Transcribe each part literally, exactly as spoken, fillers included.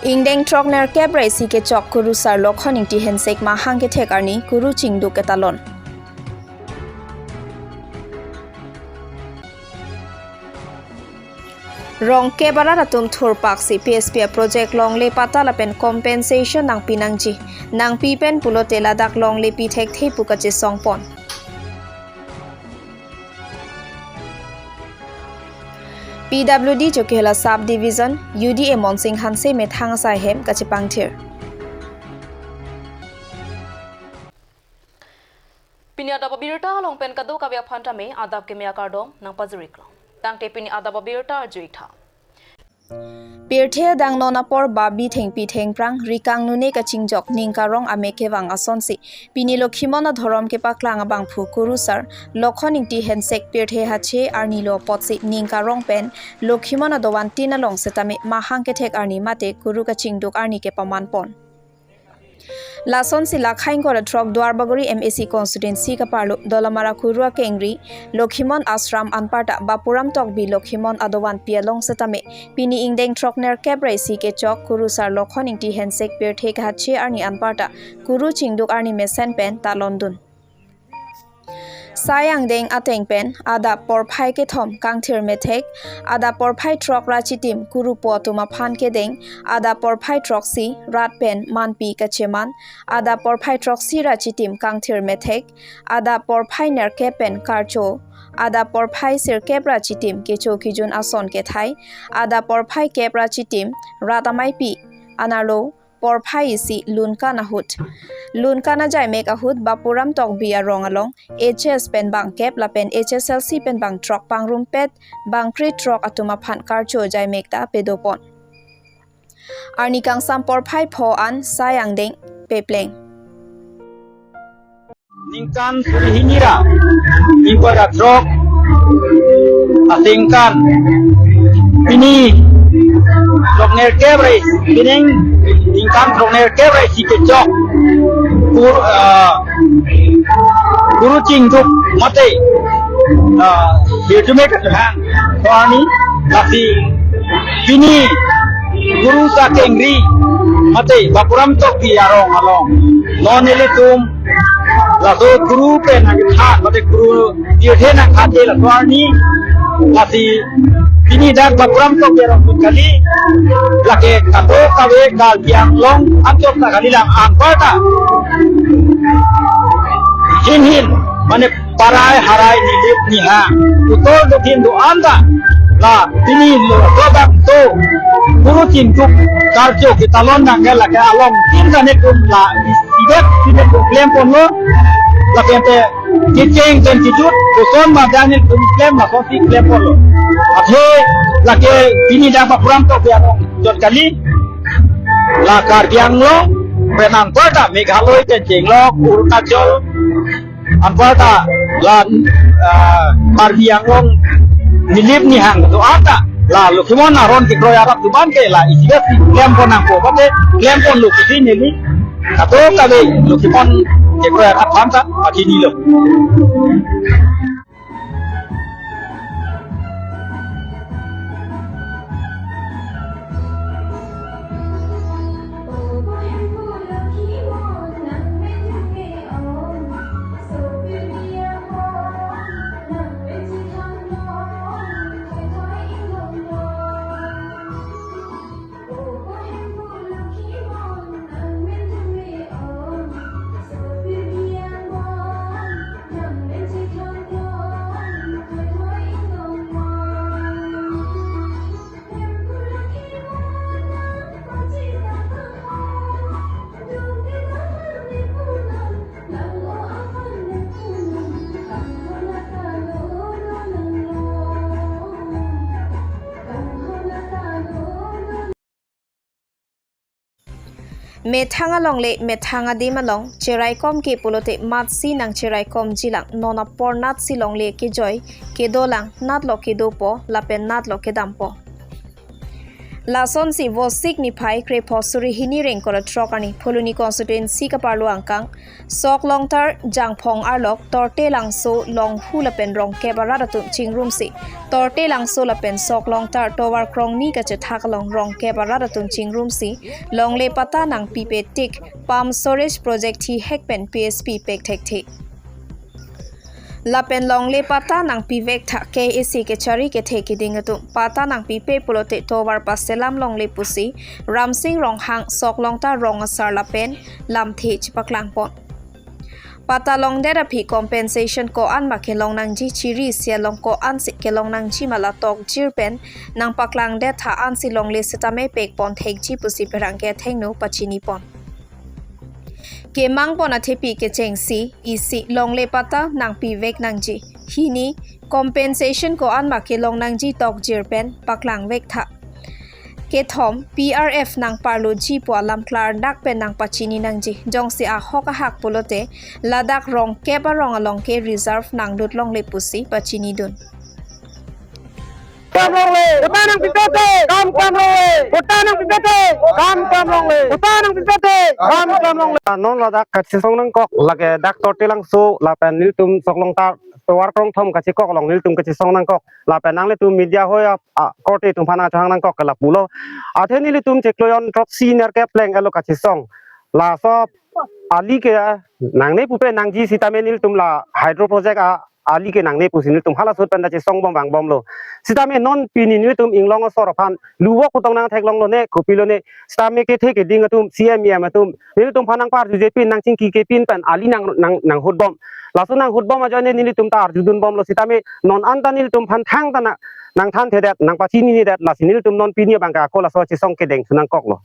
Ingdeng throk nerkep ra isi kechok kurusar Lokhon Ingti Hensek mahang kethek arni kuru chingduk ketalon. Rongkep arat atum thurpaksi P S P a-project longle patta lapen compensation nangpi nangji. Nangpi pen pulote ladak longle pi thekthe pu kachesongpon. P W D Chokihola Sub Division, U D A Monsing Hanse methang asai hem kachepangthir. Pini adap abirta along pen kadokave aphan tame adap keme akardom nangpajir-iklo. Tangte pini adap abirta arju-ik tha. Pirthe adang non apor babi thengpi thengphrang, rikang nune kachingjok, ning karong amek kevang asonsi pini Lokhimon adhorom kepaklang abangphu kurusar Lokhon Ingti Hensek pirthe hache arni lo apotsi ning karong pen Lokhimon adovan tin along setame mahang kethek arni mate kuru kachingduk arni kepamanpon. Lasonsi la khaingkor athrok Duarbagori M A C constituency kaparlo Dolamara kuru akengri Lokhimon Ashram anparta Bapuram Tokbi Lokhimon adovan pi along setame pini ingdeng throk nerkep ra isi kechok kurusar Lokhon Ingti Hensek pirthe kahache arni anparta kuru chingduk arni mesen pen talondun. Sai angdeng ateng pen adap porphai kethom kangthir methek, adap porphai throk ra chitim kurupo atum aphan kedeng, adap porphai throksi rat pen manpi kacheman, adap porphai throksi ra chitim kangthir methek, adap porphai nerkep pen karcho, adap porphai sirkep ra chitim kecho kejun ason kethai, adap porphai kep ra chitim rat ameipi anerlo porphai isi lunkan ahut. Lunkan ajaimek ahut Bapuram Tokbi arong along H S pen bangkep lapen H S L C pen bangthrok pangrumpet bangkre throk atum aphan karcho ajaimek ta pedopon. Arni kangsam porphai pho an sai angdeng pepleng. Ningkan suri hini ra ingkoi ra throk atengkan pini throk nerkep ra isi, pining ningkan throk nerkep ra isi kechok kur, ah, kuru chingduk mate, ah, hirjume kachehang ko arni lasi pini kuru sakengri mate Bapuram Tokbi arong along non ilitum laso kuru pen nangkethan mate kuru pirthe nangkethan laso arni lasi pini dak Bapuram Tokbi arong pun kali, lake kadokave Karbi Anglong anchot ta kalilang anparta hin hin mane parai harai nilip nihang uttor dokhin do-an ta la pini lo dobak to kuru chingduk karcho ketalon nangke lake along tin kane kum la isidet sine kum klemponlo, lapen te kecheng pen kejut koson ma daniel kum klem la kosi klemponlo. Athe lake pini dak Bapuram Tokbi arong jot kali, la Karbi Anglong pen anparta Meghalaya pen chenglok Arunachal anparta la, ah, Karbi Anglong nilip nihang do-an ta la Lokhimon aron kekroi arap tuban ke la isidet si klempon nangpo bate klemponlo kusi neli kadokave Lokhimon kekroi arap aphan ta pachinilo. Methang alongle, methang adim along, cheraikom ke pulote matsi nangcheraikomjilang, non apor natsi longle kejoi, kedolang, natlo kedopo, lapen natlo kedampo. Lasonsi Vosik niphai krepho suri hini rengkor throk arni Phuloni constituency kaparlo angkang Sok Longtar Jangphong arlok Torte Langso Longhu lapen Rongkep arat atum chingrumsi Torte Langso lapen Sok Longtar tovar krongni kachethak along Rongkep arat atum chingrumsi longle patta nangpipe tik pump storage project thihek pen P S P pek thekthe. Lapen longle patta nangpivek tha K A A C kechari kethe kiding atum patta nangpipe pulote tovar paselam longle pusi Ramsing Ronghang Sok Longtar rong asar lapen lamthe chepaklangpon. Patta longdet aphi compensation ko-an ma kelong nangji, chiri isi along ko-ansi kelong nangji ma la tokjir pen nangpaklangdet tha ansi longle sitame pekpon thekji pusi pherangke athengno pachinipon. Kemangpon athepi kechengsi, isi longle patta nangpivek nangji. Hini, compensation ko-an ma kelong nangji tokjir pen paklangvek tha. Kethom, P R F nangparloji pu alam klardak pen nangpachini nangji. Jongsi ahok ahak pulote ladak Rongkep arong along ke reserve nanglut longle pusi pachinidun. Kam longle, patta nangpipe tik. Kam kam longle, patta nangpipe tik. Kam kam longle, patta nangpipe tik. Kam kam longle. Non ladak kachesong nangkok, lake dak Torte Langso lapen nelitum Sok Longtar tovar krongthom kachekok along nelitum kachesong nangkok. Lapen nanglitum media hoi ap, a, korte atum aphan nangchehang nangkok ke lapulo. Athe nelitum chiklo jon throksi nerkep pleng elo kachesong. Laso ali ke nangne pupe nangji sitame nelitum la hydro project a ali ke nangne pusi nelitum hala sut pen ta chesong bom vangbomlo. Sitame non pini nelitum inglong asor aphan luwok putong nangtheklonglo ne, kopilo ne, sitame kethe keding atum, C M, E M atum, nelitum aphan nangparjuje pin, nangchingki ke pin pen ali nang, nang, nanghutbom. Laso nanghutbom ajoine nelitum ta arjudunbomlo sitame non anta nelitum aphan thangta na, nangthanthedet, nangpachininedet, lasi nelitum non pini abang ke ako laso chesong kedeng thu nangkoklo.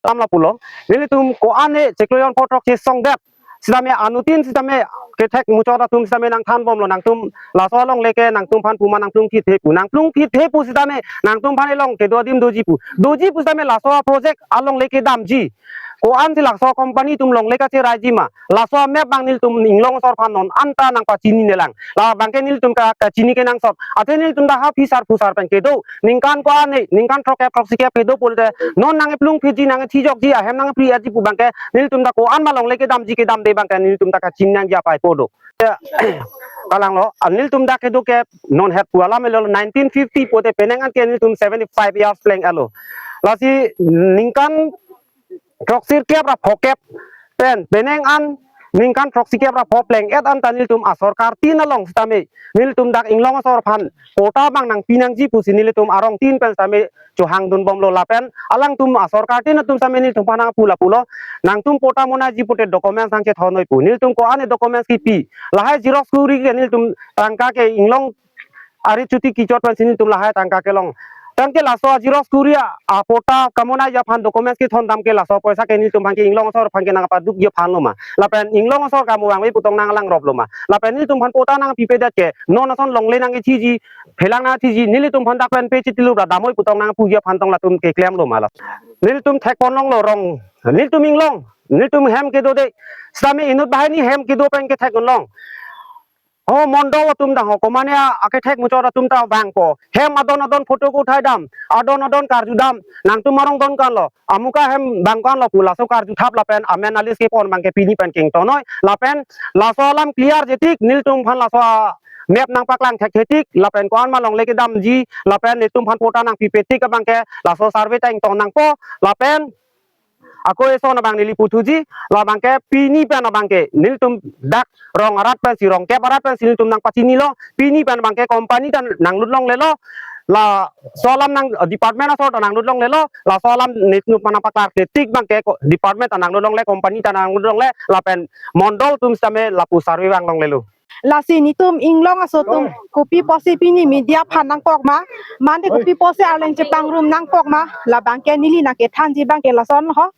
Tam lapulo, nelitum ko-an e chiklo jon pho throk chesongdet. Sitame anuttin sitame kethek muchot atum sitame nangthanbomlo, nangtum laso alongle ke nangtum aphan puma nangplungphithe pu. Nangplungphithe pu sitame nangtum aphan elong kedo adim doji pu. Doji pu sitame laso project alongle kedamji. Ko-ansi laso company atum longle kacheraiji ma. Laso amap abang nelitum inglong asor aphan non anta nangpachininelang. Labang ke nelitum ka, kachini kenangsot. Athe nelitum ta ha phisar phusar pen kedo. Ningkan ko-an e, ningkan throkkep throksikep kedo pulote non nangplungphitji, nangthijokji, ahem nangpri-etji pu abang ke nelitum ta ko-an ma longle kedamji kedamde abang ke nelitum ta kachini nangji apaipo do. Kalanglo, a, nelitum ta kedo ke non het pu alam elo, nineteen fifty pute penang an ke nelitum seventy five years pleng elo. Lasi ningkan throksirkep ra phokep pen penang an ningkan throksikep ra pho pleng-et anta nelitum asorkar tin along sitame nelitum dak inglong asor aphan patta abang nangpi nangji pusi nelitum arong tin pen sitame chohangdunbomlo, lapen alangtum asorkar tin atum sitame nelitum aphan nangpu lapulo, nangtum patta monaiji pute documents nangchethonnoi pu. Nelitum ko-an e documents kipi, lahai xerox kuri ke nelitum tangka ke inglong ari chuti kichot pensi nelitum lahai tangka kelong. Tangke laso a xerox kuri a, a patta kamonaiji aphan documents kethondam ke laso poisa ke nelitum aphan ke inglong asor aphan ke nangpadukji aphanlo ma. Lapen inglong asor kamo vangve putong nanglang roplo ma. Lapen nelitum aphan patta nangpipedet ke non ason longle nangkethiji, phelang nangthiji, nelitum aphan dak pen pe chitilu ra damnoi putong nangpuji aphan tong latum keklemlo ma la. Nelitum thekponlonglo rong, nelitum inglong, nelitum hem kedode. Sitame inut banghini hem kedo pen kethekponlong. Ho mondol atum ta ho, komane a, akethek muchot atum ta vangpo. Hem adon adon photo ko uthai dam, adon adon karju dam, nangtum arong don kanlo, amuka hem bang kanlo pu laso karju thap lapen amen alis kepon abang ke pini pen kengtonoi, lapen laso alam clear-je tik, nelitum aphan laso a map nangpaklang thekthe tik, lapen ko-an ma longle kedamji, lapen nelitum aphan patta nangpipe tik abang ke laso survey ta ingtong nangpo, lapen ako eson abang neli puthuji, labang ke pini pen abang ke nelitum dak rong arat pensi, Rongkep arat pensi nelitum nangpachinilo, pini pen abang ke company ta nanglut longlelo, laso alam nang, department asor ta nanglut longlelo, laso alam nelitum aphan nangpaklarkle tik abang ke ko-, department ta nanglut longle, company ta nanglut longle, lapen mondol atum sitame lapu survey vang longlelo. Lasi nelitum inglong aso atum kopi pusi pini media aphan nangkok ma, mane kopi pusi arleng chepangrum nangkok ma, labang ke neli nangkethanji abang ke lason ho.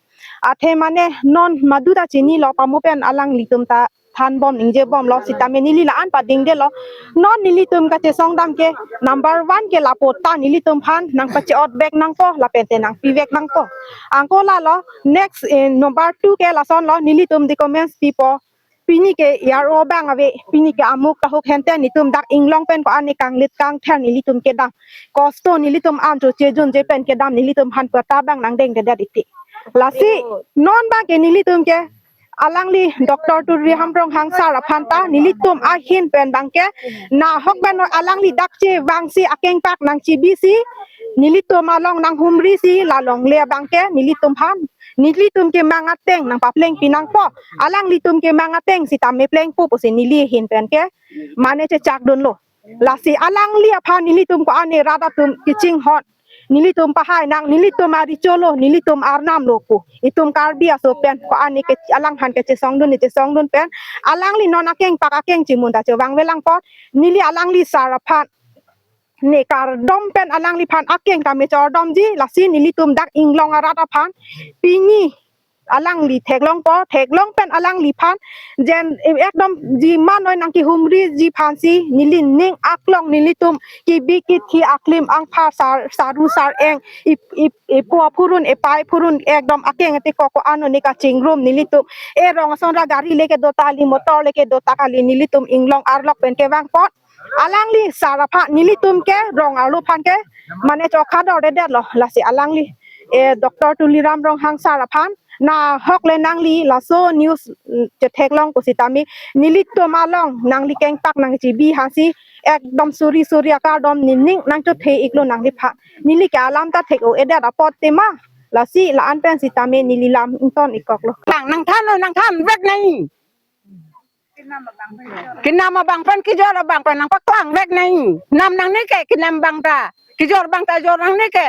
Athe mane non madu ta chinilo, pamo pen alanglitum ta thanbom ningjebomlo, sitame neli la-an padingdelo. Non nelitum kachesong dam ke number one ke la patta nelitum aphan nangpache-otbek nangpo, lapen te nangpivek nangpo. Anke lalo, next, eh, number two ke lasonlo, nelitum documents pipo. pini ke yaro bang ave, pini ke amuk tahuk hente netum dak inglong pen ko-an ne kanglit kangther nelitum kedam. Kosto nelitum an cho chejun je pen kedam nelitum aphan pata bang nangdengdedet iti. Lasi non bang ke nelitum ke alangli Doctor Tuliram Ronghang sir aphan ta nelitum ahin pen bang ke nahok pen alangli dak chevangsi akengpak nangchibisi nelitum along nanghumrisi la longle bang ke nelitum aphan nelitum kemang ateng nangpaplengpi nangpo, alanglitum kemang ateng sitame plengpo pusi neli ahin pen ke mane chechakdunlo. Lasi alangli aphan nelitum ko-an ne rat atum kachinghon, nelitum pahai nang, nelitum ari cholo, nelitum arnam lo pu. Itum Karbi aso pen ko-an ne ke alangphan kechesongdun ne chesongdun pen alangli non akengpak akeng chimun ta chevangve lang apot neli alangli sir aphan ne kardom pen alangliphan akeng tame chordomji. Lasi nelitum dak inglong arat aphan pini alangli theklongpo, theklong pen alangliphan jen ekdom ji manoi nangkehumriji aphansi neli ning aklong nelitum kebi kethe aklim angpha sar saru sar-eng ip ip ipo aphurun epai phurun ekdom akeng ate ko ko-an ne kachingrum nelitum erong ason ra gari le kedo ta kali, motor le kedo ta kali, nelitum inglong arlok pen kevang apot alangli sir aphan nelitum ke rong arlo aphan ke mane chokha dordedetlo. Lasi alangli eh Doctor Tuliram Ronghang sir aphan nahok le nangli laso news mm, chetheklong pusitame nelitum along nangli kengpak nangchibi aphansi ekdom suri suri akardom nening nangchothe iklo nangliphan. Neli ke alam ta thek-o-edet apot tema lasi la-an pen sitame neli lam ington ikkoklo. Bang nangthanlo, nangthanvek nang. Kenam abang pen kejor abang pen nangpaklangvek nang. Nam nangne ke kenam abang ta, kejor abang ta jor nangne ke.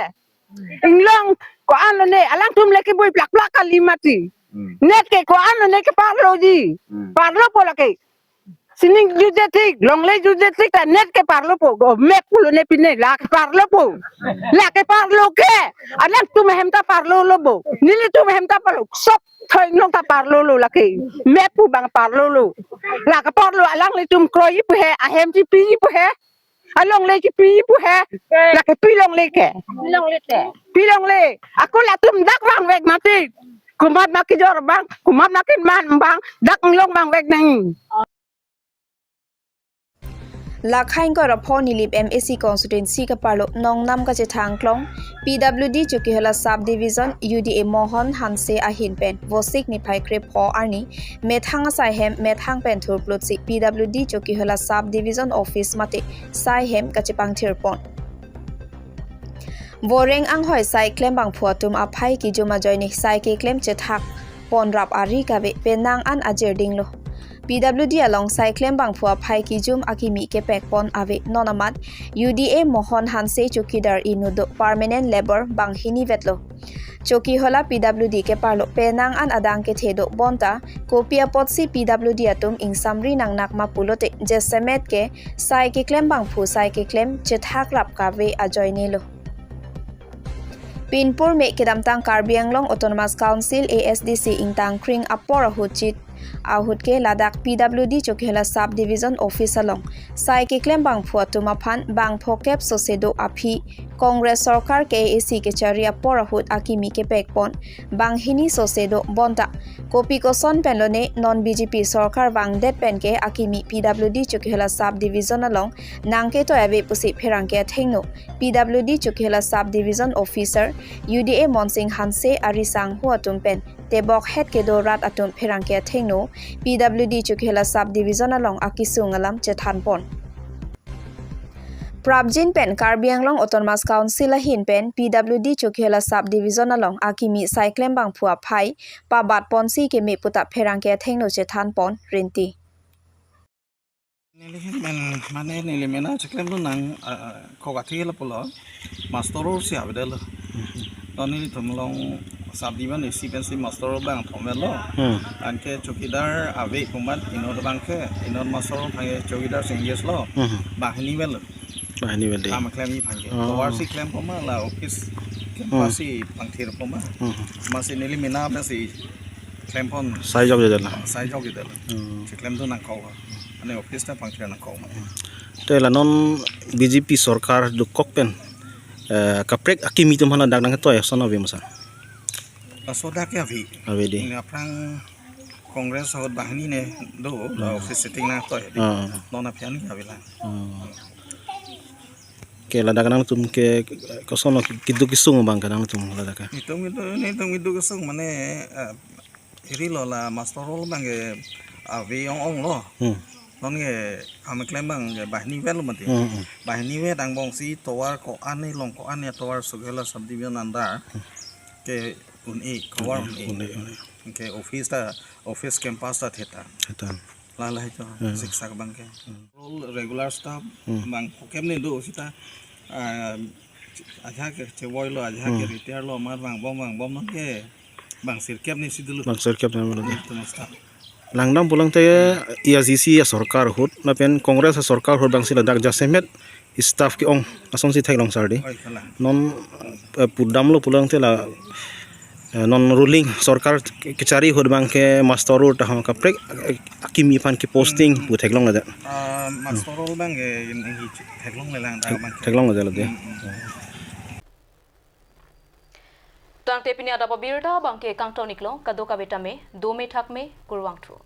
Inglong ko-an lone alangtum le kebui plak plak kali mati. Hmm. Net ke ko-an lone keparloji. Hmm. Parlopo lake. Sining juje thik, longle juje thik ta net keparlopo. Go map pulo ne pine la keparlopo. La keparlo ke. Alangtum ahem ta parlolo bo. Nelitum ahem ta parlo. Sop thoi inglong ta parlolo lake. Map pu abang parlolo. La keparlo alanglitum kroi pu he, ahem chipi pu he. Alongle chipi pu he. Lake pi longle ke. Pi longle ke. Pi longle. Ako latum dak vangvek mati. Komat ma kejor abang, komat ma keman abang, dak inglong vangvek nang. Lakhang ko rapho Nilip M A C constituency kaparlo nongnam kachethang klong P W D Chokihola subdivision U D A Mohon Hanse ahin pen Vosik niphai krepho arni methang asai hem methang pen thurplutsi P W D Chokihola subdivision office mate sai hem kachepangthirpon. Voreng anghoi sai klembangphu atum aphai kejum ajoine sai keklem chethak ponrap ari kave penang an ajirdinglo. P W D along sai klembangphu aphai kejum akimi kepekpon ave non amat U D A Mohon Hanse chokidar inut do permanent labour banghini vetlo. Chokihola P W D keparlo penang an adang kethe do bonta kopi apotsi P W D atum ingsamri nangnak ma pulote jasemet ke sai keklembangphu sai keklem chethakrap kave ajoinelo. Pinpur me kedamtang Karbi Anglong Autonomous Council A S D C ingtang kring apor ahut chit ahut ke ladak P W D Chokihola Sub Division Office along sai keklembangphu atum aphan bang phokep sose do aphi Congress sorkar K A A C kechari apor ahut akimi kepekpon banghini sose do bonta kopi koson penlone non B J P sorkar vangdet penke akimi P W D Chokihola Sub Division along nangketoi ave pusi pherangke athengno P W D Chokihola Sub Division Officer U D A Monsing Hanse ari sangho atum pen tebok het kedo rat atum pherangke athengno P W D Chokihola Sub Division along akisung alam chethanpon. Prapjin pen Karbi Anglong Autonomous Council ahin pen P W D Chokihola Sub Division along akimi sai klembangphu aphai pabatponsi keme puta pherangke athengno chethanpon rinti. Neli men mane neli mena cheklem dun nang, ah, ah, khok athi lo pulo. Master ro si avedetlo. To nelitum along sub division isi pensi master ro bang thomvelo. Hmm. Anke chowkidar ave komat inut abang ke, inut master ro aphan ke chowkidar si engage lo. Hmm. Banghini velo. Banghini velo. Kam klem ni aphan ke. Oh. Tovar si klem poma la office klem Hmm. pasi pangthir poma. Hmm. Masi neli mena pensi klempon. Sai jokjedetlo. Sai jokjedetlo. Hmm. Cheklem dun nangkok. Ane office ta pangthir nangkok ma. Te la non B J P sorkar dokok pen, eh, kaprek akimi atum aphan dak nangketoi ason ave ma sir? Laso dak ke ave. Ave dei. Ini aphrang Congress ahut banghini ne do, la office sitting nangtoi di. Ah. Non aphi an ke avelang. Ah. Ke ladak nangtum ke koson keduk kesung abang ke nangtum ladak ke? Itum itu, ini itum keduk kesung mane, eh, iri lo la Master Roll abang ke ave ong-ong lo. Hmm. Non ke kami klem abang ke banghini vet lo mati. Hmm, hmm. Banghini vet angbong si tovar ko-an ni, long ko-an ni tovar Sokhela subdivision under ke un-e, cover un-e. Un-e, un-e. Ke office ta, office campus ta thetan. Thetan. Lahai lahai cho, hmm, siksak abang ke. Hmm. Roll regular staff, hmm, abang kokem ne do sita, ah, ajahak ke chevoi lo, ajahak ke, hmm, retire lo, mar vangbom vangbom non ke bang sirkep ne si dolo. Bang sirkep ne dolo. Itu mas staff. Langdam pulote A I C C asorkar ahut, lapen Congress asorkar ahut bang si ladak jasemet staff ke-ong asonsi theklong sar di. Oi, kalang. Non, eh, pudam lo pulote la, eh, non ruling sorkar kechari ahut abang ke Master Roll tahong kaprek, eh, akimi aphan ke posting, hmm, pu theklong ladak. Ah, Master Roll abang ke in, in theklonglelang ta abang ke. Theklong ladak ladak. Hmm, hmm. Tangte pini adap abirta abang ke kangton-iklo, kadokave tame dome thakme, kurvangthu.